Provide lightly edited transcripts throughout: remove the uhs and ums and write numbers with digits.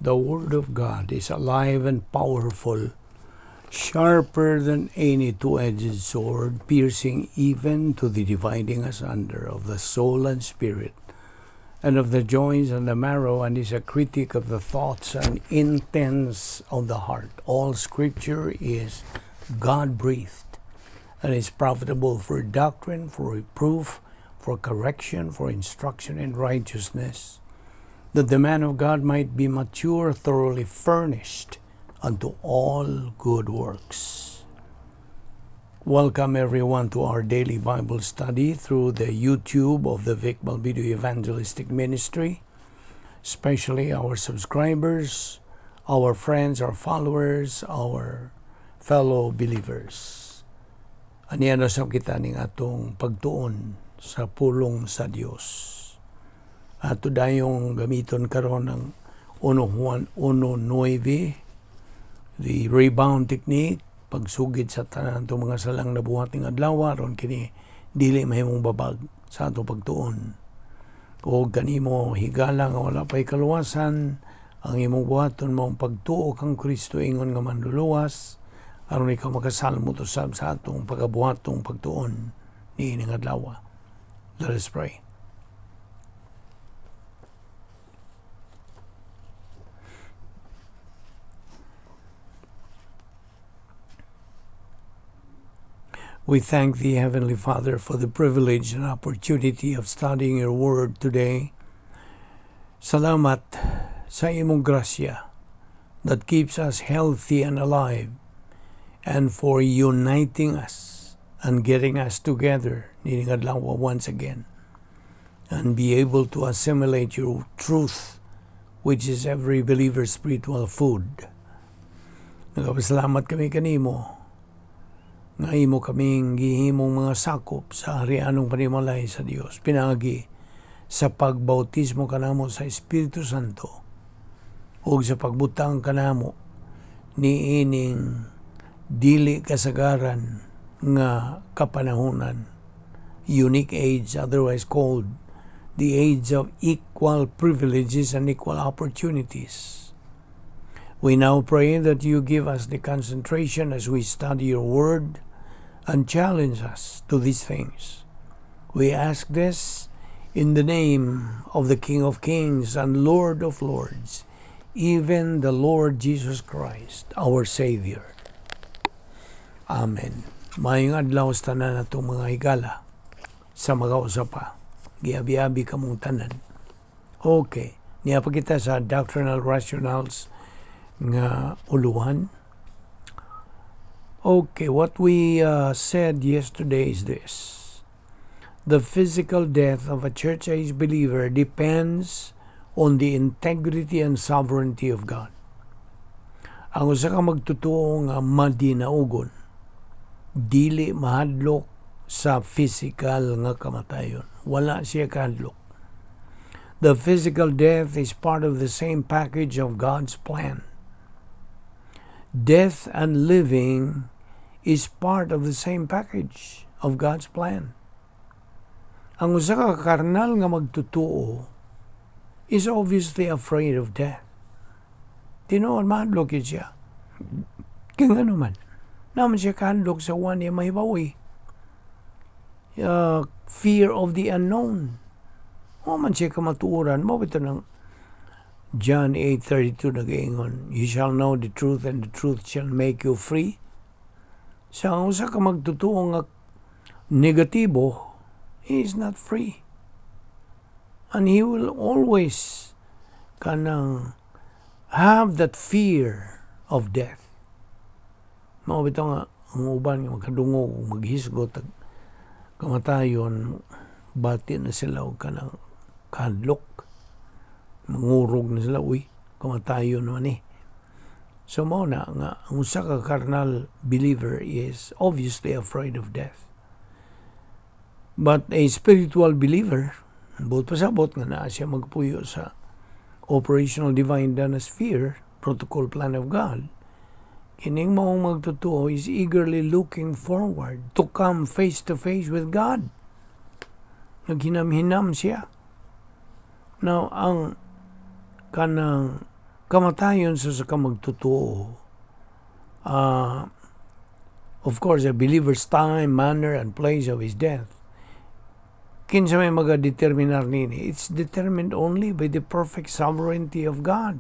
The Word of God is alive and powerful, sharper than any two-edged sword, piercing even to the dividing asunder of the soul and spirit, and of the joints and the marrow, and is a critic of the thoughts and intents of the heart. All Scripture is God-breathed, and is profitable for doctrine, for reproof, for correction, for instruction in righteousness, that the man of God might be mature, thoroughly furnished unto all good works. Welcome everyone to our daily Bible study through the YouTube of the Vic Balbido Evangelistic Ministry, especially our subscribers, our friends, our followers, our fellow believers. Aniya na sab kita ning atong pagtuon sa pulong sa Dios. Ato dayong gamiton karon ang 1 Juan 1:9, the rebound technique, pagsugid sa tanan atong mga salang nabuhat ning adlaw, aron kini dili mahimong babag sa atong pagtuon. O kanimo higala nga wala pay kaluwasan, ang imong buhaton mao pagtuo kang Kristo ingon nga manluluwas, aron ikaw makasalmot usab sa atong pagabuhatong pagtuon niining adlaw. Let us pray. We thank Thee, Heavenly Father, for the privilege and opportunity of studying Your Word today. Salamat sa imong grasya that keeps us healthy and alive, and for uniting us and getting us together nining adlaw once again, and be able to assimilate Your truth, which is every believer's spiritual food. Nagpasalamat kami kanimo nga imo kaming gihimong mga sakop sa harianong panimalay sa Dios, pinaagi sa pagbautismo kanamo sa Espiritu Santo ug sa pagbutang kanamo niining dili kasagaran nga kapanahonan, unique age, otherwise called the age of equal privileges and equal opportunities. We now pray that you give us the concentration as we study your word and challenge us to these things. We ask this in the name of the King of Kings and Lord of Lords, even the Lord Jesus Christ, our Savior. Amen. Maayong adlaw sa tanan natong mga higala sa makausa pa. Giabi-abi kamong tanan. Okay. Niya pa kita sa doctrinal rationales nga uluhan. Okay, what we said yesterday is this. The physical death of a church-age believer depends on the integrity and sovereignty of God. Ang usa ka magtotoo nga madinaugon, dili mahadlok sa physical nga kamatayon. Wala siya kahadlok. The physical death is part of the same package of God's plan. Death and living is part of the same package of God's plan. Ang usa ka karnal nga magtotoo is obviously afraid of death. Tinuod, mahadlok yun siya. Kaya nga naman, naman siya kahadlok sa one niya mahibawi. Fear of the unknown. Wa man siya kamatuoran. Mao bitaw ng John 8:32 nag-ingon, "You shall know the truth and the truth shall make you free." Sa ang usa ka magtotoo nga negatibo, he is not free. And he will always kanang have that fear of death. Mao bitaw nga ang uban nga makadungog ug maghisgot ag kamatayon, bati na sila og kanang kahadlok. Mangurog na sila, uy, kamatayon naman eh. So mao na nga ang usa ka carnal believer is obviously afraid of death. But a spiritual believer, buot pasabot nga naa siya magpuyo sa operational divine sphere, protocol plan of God, kining maong magtotoo is eagerly looking forward to come face to face with God. Naghinam-hinam siya. Now, ang kanang Kamatayon sa usa ka magtotoo. Of course, a believer's time, manner, and place of his death. Kinsa may magadeterminar nini? It's determined only by the perfect sovereignty of God.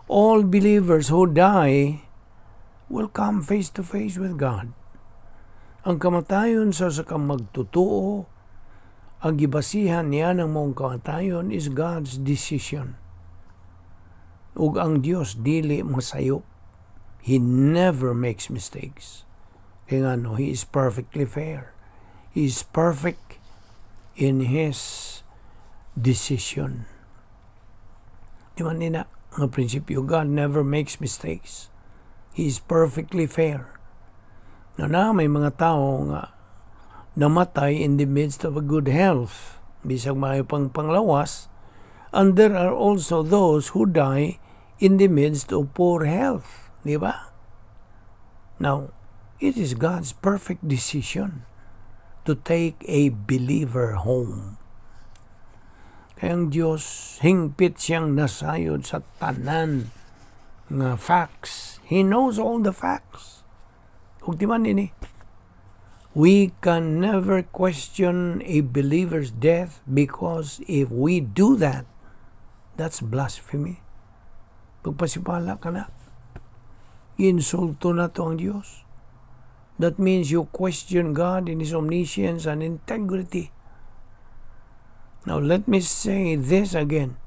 All believers who die will come face to face with God. Ang kamatayon sa usa ka magtotoo, ang gibasihan niya ng maong kamatayon is God's decision. Ug ang Dios dili masayop. He never makes mistakes. Kaya nga no, He is perfectly fair. He is perfect in His decision. Di man nina nga prinsipyo, God never makes mistakes. He is perfectly fair. Na may mga tao nga namatay in the midst of a good health, bisag maayo pang panglawas, and there are also those who die in the midst of poor health. Di ba? Now, it is God's perfect decision to take a believer home. Kaya ang Diyos, hingpit siyang nasayod sa tanan nga facts. He knows all the facts. Ug di man nini, we can never question a believer's death because if we do that, that's blasphemy. Pagpasipala ka na. Insulto na to ang Diyos. That means you question God in His omniscience and integrity. Now, let me say this again.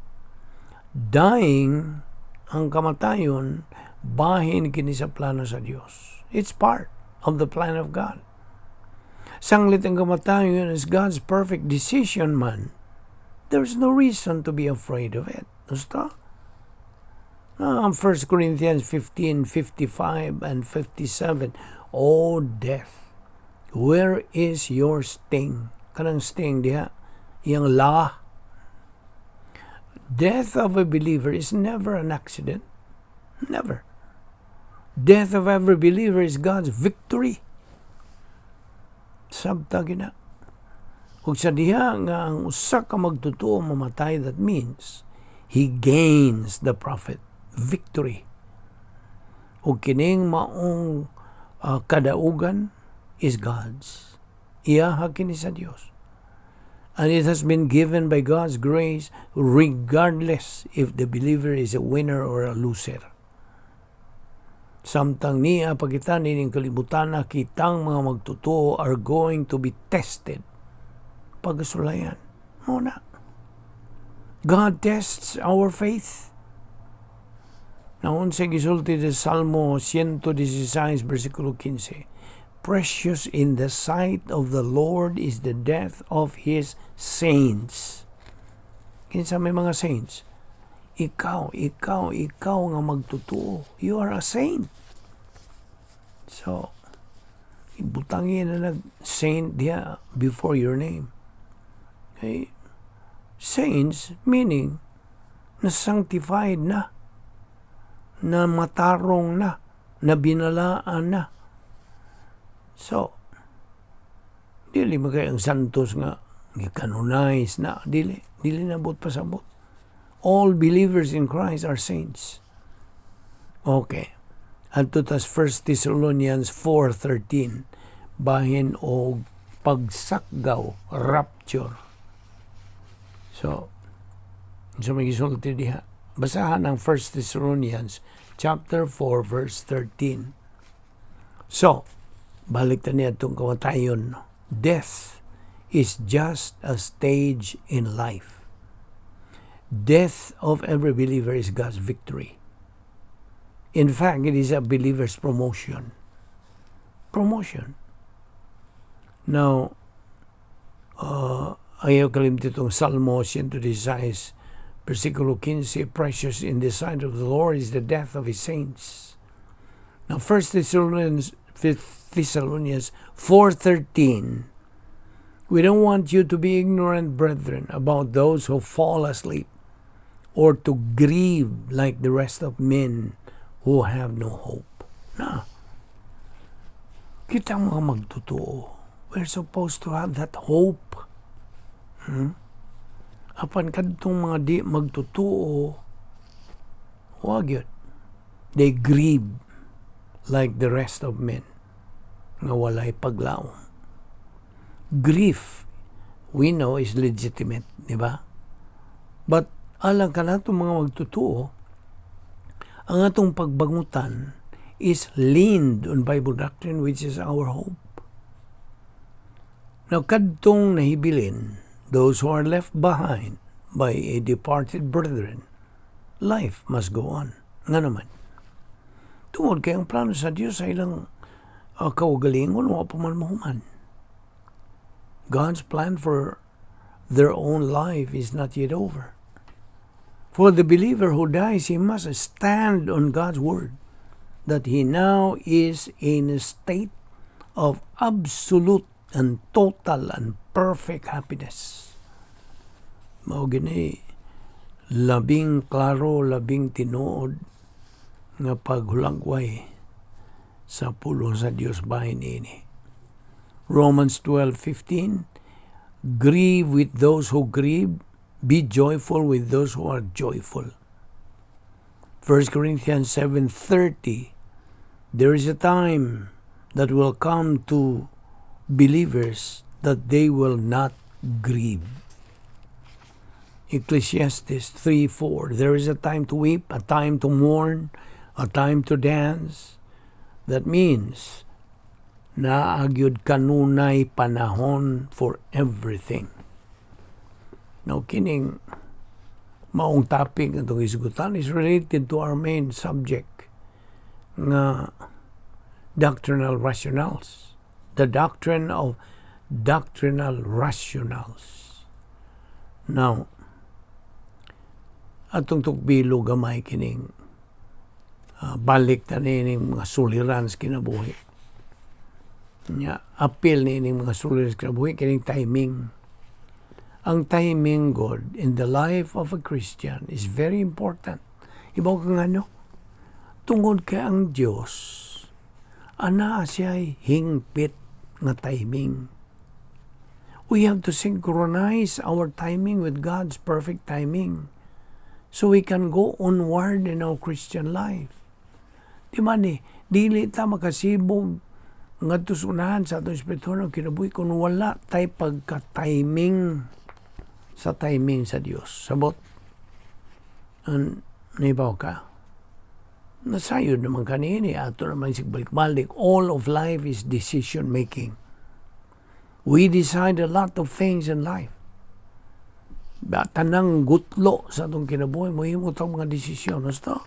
Dying, ang kamatayon, bahin kini sa plano sa Diyos. It's part of the plan of God. Sanglit ang kamatayon is God's perfect decision man, there's no reason to be afraid of it. Gusto? 1 Corinthians 15, 55 and 57. "O death, where is your sting?" Kanang sting diha, iyang la. Death of a believer is never an accident. Never. Death of every believer is God's victory. Sabta gina. Ug sa diha nga ang usa ka magtotoo mamatay, that means he gains the profit, victory. Ug kining maong kadaugan is God's. Iyaha kini sa Dios. And it has been given by God's grace regardless if the believer is a winner or a loser. Samtang niya pagita nining kalibutan, kitang mga magtotoo are going to be tested. Pagkasulayan. Muna. God tests our faith. Naon sa gisulti sa Salmo 116 versikulo 15. "Precious in the sight of the Lord is the death of His saints." Kinsa may mga saints? Ikaw, ikaw, ikaw nga magtotoo. You are a saint. So, ibutangin na nag saint diha before your name. Okay? Saints meaning na sanctified na, na matarong na, na binalaan na. So, dili man kay ang santos nga gi-canonize na, dili, dili na buot pasabot. All believers in Christ are saints. Okay. Adto tas 1 Thessalonians 4:13 bahin og pagsakgaw, rapture. So, sa may gisulti diha. Basahan ang 1 Thessalonians chapter 4 verse 13. So, balik ta niya itong kamatayon. Death is just a stage in life. Death of every believer is God's victory. In fact, it is a believer's promotion. Promotion. Now, ayaw kalimti itong Salmo 116, versikulo 15, "Precious in the sight of the Lord is the death of His saints." Now, 1 Thessalonians 4:13, "We don't want you to be ignorant, brethren, about those who fall asleep, or to grieve like the rest of men who have no hope." Na, kita mga magtotoo, we're supposed to have that hope. Apan kadtong mga di magtotoo, Wa gyud. They grieve like the rest of men nga walay paglaom. Grief, we know, is legitimate, di ba? But alang kanato mga magtotoo, ang atong pagbangutan is leaned on Bible doctrine, which is our hope. Now, kadtong nahibilin, those who are left behind by a departed brethren, life must go on. Ngano man, tungod kay ang plano sa Dios sa ilang kaugalingon, wa pa man mahuman. God's plan for their own life is not yet over. For the believer who dies, he must stand on God's word that he now is in a state of absolute and total and perfect happiness. Mao gini labing klaro, labing tinuod nga paghulagway sa pulong sa Dios bahin ini. Romans 12:15: "Grieve with those who grieve, be joyful with those who are joyful." 1 Corinthians 7:30: "There is a time that will come to believers that they will not grieve." Ecclesiastes 3:4: "There is a time to weep, a time to mourn, a time to dance." That means naa gyud kanunay panahon for everything. Now, kining maong topic nga itong isgutan is related to our main subject nga doctrinal rationales. The doctrine of doctrinal rationales. Now, atong tukbilo gamay kining balik ta nining mga suliran sa kinabuhi. Nya, apil nining mga suliran sa kinabuhi kining timing. Ang timing gud in the life of a Christian is very important. Ibaw ka ngano? Tungod kay ang Dios ana siya'y hingpit nga timing. We have to synchronize our timing with God's perfect timing so we can go onward in our Christian life. Di man ni, dili ta makasibog ngadto sa unahan sa atong espiritual nga kinabuhi kung wala tay pagka-timing sa timing sa Dios. Sabot? An nibaw ka? Nasayod naman kanini, ato naman balik-balik. All of life is decision making. We decide a lot of things in life. Ba, tanang gutlo sa atong kinabuhi, mohimo tang mga desisyon. Basta?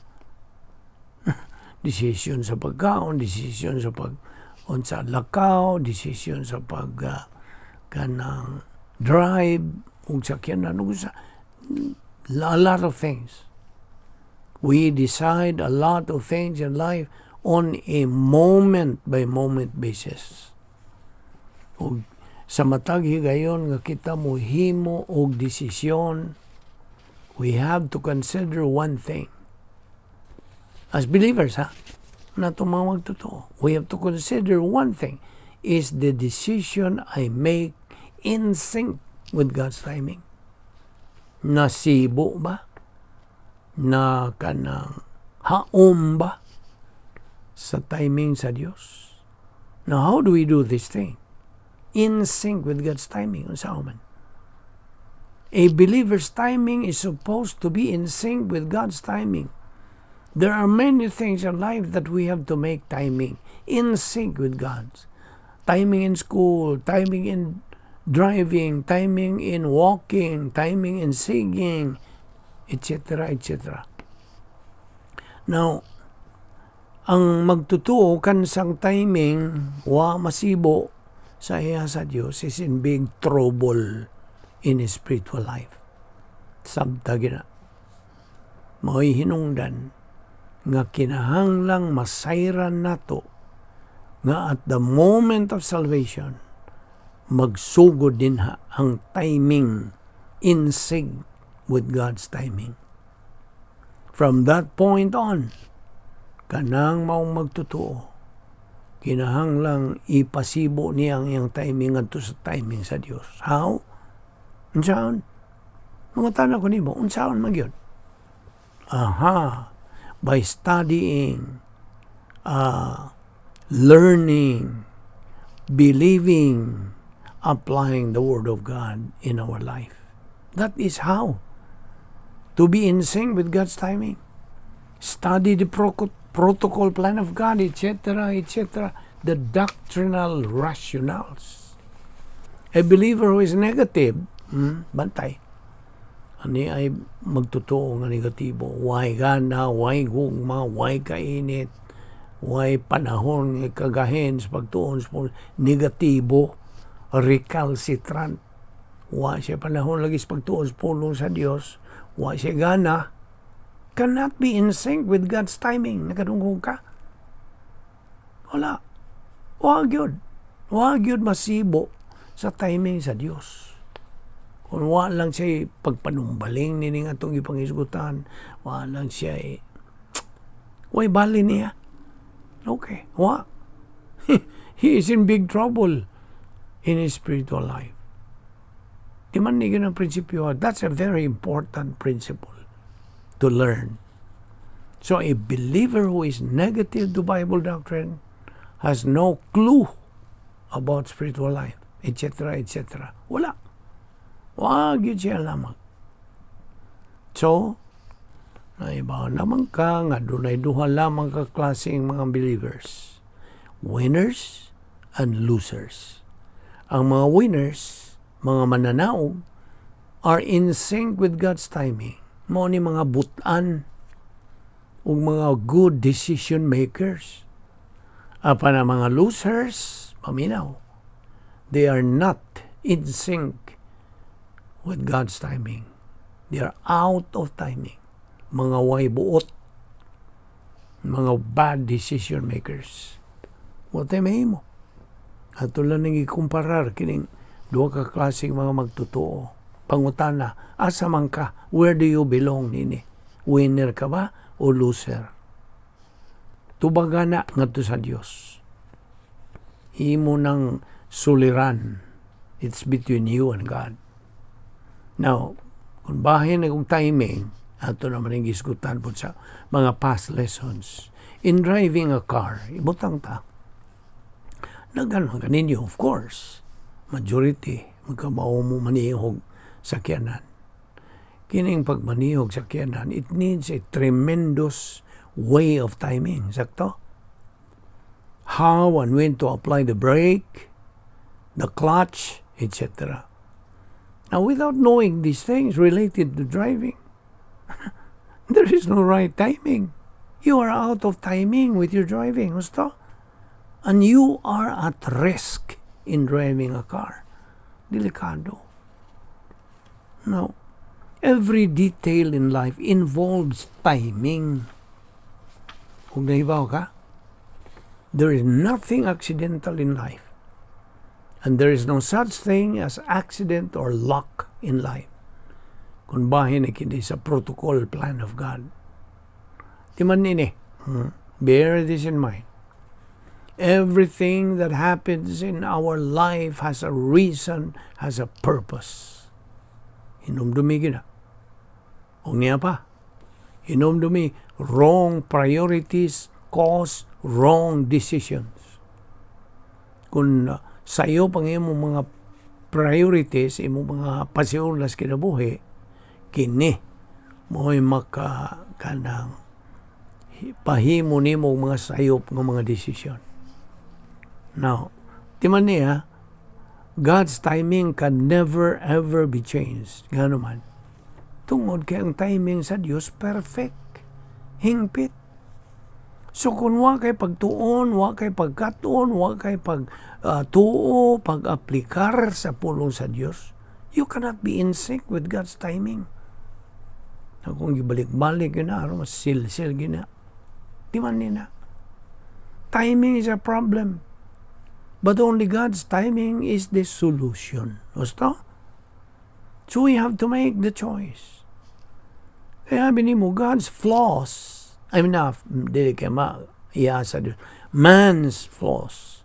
Desisyon sa pagkaon, desisyon sa pag unsa lakaw, desisyon sa pag kanang drive, ug sakyanan, ug sa a lot of things. We decide a lot of things in life on a moment by moment basis. Ug sa matag higayon nga kita mohimo og desisyon, we have to consider one thing. As believers, ha? Na mga magtotoo. We have to consider one thing. Is the decision I make in sync with God's timing? Nasibo ba? Na kanang haom ba sa timing sa Dios? Now, how do we do this thing? In sync with God's timing. Unsa man? A believer's timing is supposed to be in sync with God's timing. There are many things in life that we have to make timing in sync with God's. Timing in school, timing in driving, timing in walking, timing in singing, etc., etc. Now, ang magtotoo kansang timing wa masibo sa iya sa Dios is in big trouble in his spiritual life. Sabta gina. Mao'y hinungdan nga kinahanglang masayran nato nga at the moment of salvation magsugod din ha ang timing in sync with God's timing. From that point on, kanang maong magtotoo, kinahanglang ipasibo niya ang iyang timing ngadto sa timing sa Dios. How? Unsaon? Mangutana ko nimo, unsaon man gyud? Aha. By studying, learning, believing, applying the Word of God in our life. That is how to be in sync with God's timing. Study the protocol plan of God, etc., etc. The doctrinal rationales. A believer who is negative, bantay. Ani ay magtotoo nga negatibo. Way gana, way gugma, way kainit, way panahon nga kagahin sa pagtuon sa negatibo, recalcitrant. Wa siya panahon lagi sa pagtuon sa pulong sa Dios, wa siya gana, cannot be in sync with God's timing. Nakadungog ka? Wala. Wa gyud. Wa gyud masibo sa timing sa Dios. Kung wa lang siya pagpanumbaling nining atong ipangisgutan, wa lang siya way bali niya. Okay, wa. He is in big trouble in his spiritual life. Di man ni ang prinsipyo. That's a very important principle to learn. So a believer who is negative to Bible doctrine has no clue about spiritual life, etc., etc. Wala. Wa gyud siya lamang. So, naibaw naman ka nga dunay duha lamang ka klaseng mga believers. Winners and losers. Ang mga winners, mga mananaog, are in sync with God's timing. Mao ni mga butan ug mga good decision makers. Apan ang mga losers, paminaw, they are not in sync with God's timing. They are out of timing. Mga way buot, mga bad decision makers. Wa tay mahimo. Ato lang nang ikumparar kining duha ka klaseng mga magtotoo. Pangutana, asa man ka? Where do you belong nini? Winner ka ba o loser? Tubagana ngadto sa Dios. Imo nang suliran. It's between you and God. Now, kung bahin na kung timing, ato naman ang gisgutan po sa mga past lessons. In driving a car, ibutang ta. Daghan man kaninyo, of course. Majority, magkabawo mo manihog sakyanan. Kining pagmanihog sakyanan, it needs a tremendous way of timing. Sakto? How and when to apply the brake, the clutch, etc. Now, without knowing these things related to driving, there is no right timing. You are out of timing with your driving, gusto? And you are at risk in driving a car. Delikado. Now, every detail in life involves timing. Kung nahibaw ka, there is nothing accidental in life. And there is no such thing as accident or luck in life. Kung bahin na kini sa protocol plan of God. Di man nini, bear this in mind. Everything that happens in our life has a reason, has a purpose. Hinumdumi gina. O niya pa, hinumdumi, wrong priorities cause wrong decisions. Kung sa iyo pang imong mga priorities, imong mga pasiulas kinabuhi, kini mo'y maka kanang pahimo nimo og mga sayop nga mga desisyon. Now, timan niya, God's timing can never ever be changed. Ngano man? Tungod kay ang timing sa Dios perfect. Hingpit. So kung wa kay pagtuon, wa kay pagkatuon, wa kay pag tuo, pag-aplikar sa pulong sa Dios, you cannot be in sync with God's timing. Na kung gibalik-balik yun na, aron mas silsil gina. Di man nina. Timing is a problem. But only God's timing is the solution. Gusto? So we have to make the choice. Kaya sabi mo, God's flaws, I mean, na, dili kay ma, iya sa Diyos. Man's flaws.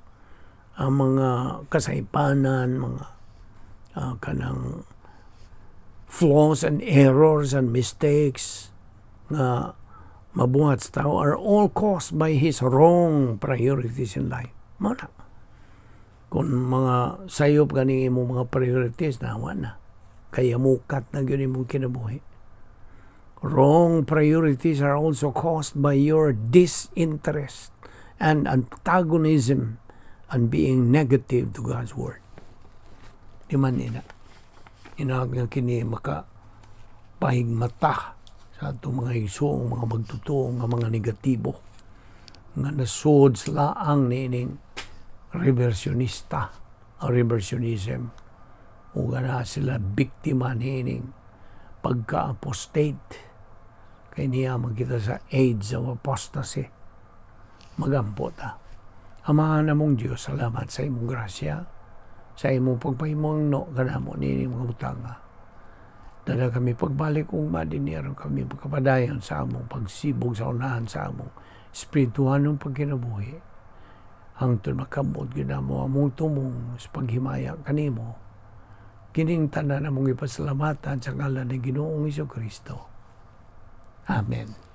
Ang mga kasaypanan, mga kanang flaws and errors and mistakes nga Mabuhat sa tao are all caused by his wrong priorities in life. Mao na. Kung mga sayop gani imong mga priorities na, wa na. Kaya mukat na gyud imong kinabuhi. Wrong priorities are also caused by your disinterest and antagonism and being negative to God's word. Di man ina. Inaag nga kini maka pahigmata sa atong mga igsoong, mga magtotoo nga mga negatibo nga nasud sa laang niining reversionista o reversionism o na sila biktima niining pagka-apostate, kay niya makita sa age of apostasy. Magampo ta. Amahan namong Diyos, salamat sa imong grasya, sa imong pagpahimangno kanamo niining mga butanga. Dala kami pagbalik ugma dinhi aron kami makapadayon sa among pagsibog sa unahan sa among espirituhanong pagkinabuhi. Hangtod makamot gyud namo among tumong sa paghimaya kanimo. Kining tanan among ipasalamatan sa ngalan ni Ginoong Kristo. Amen.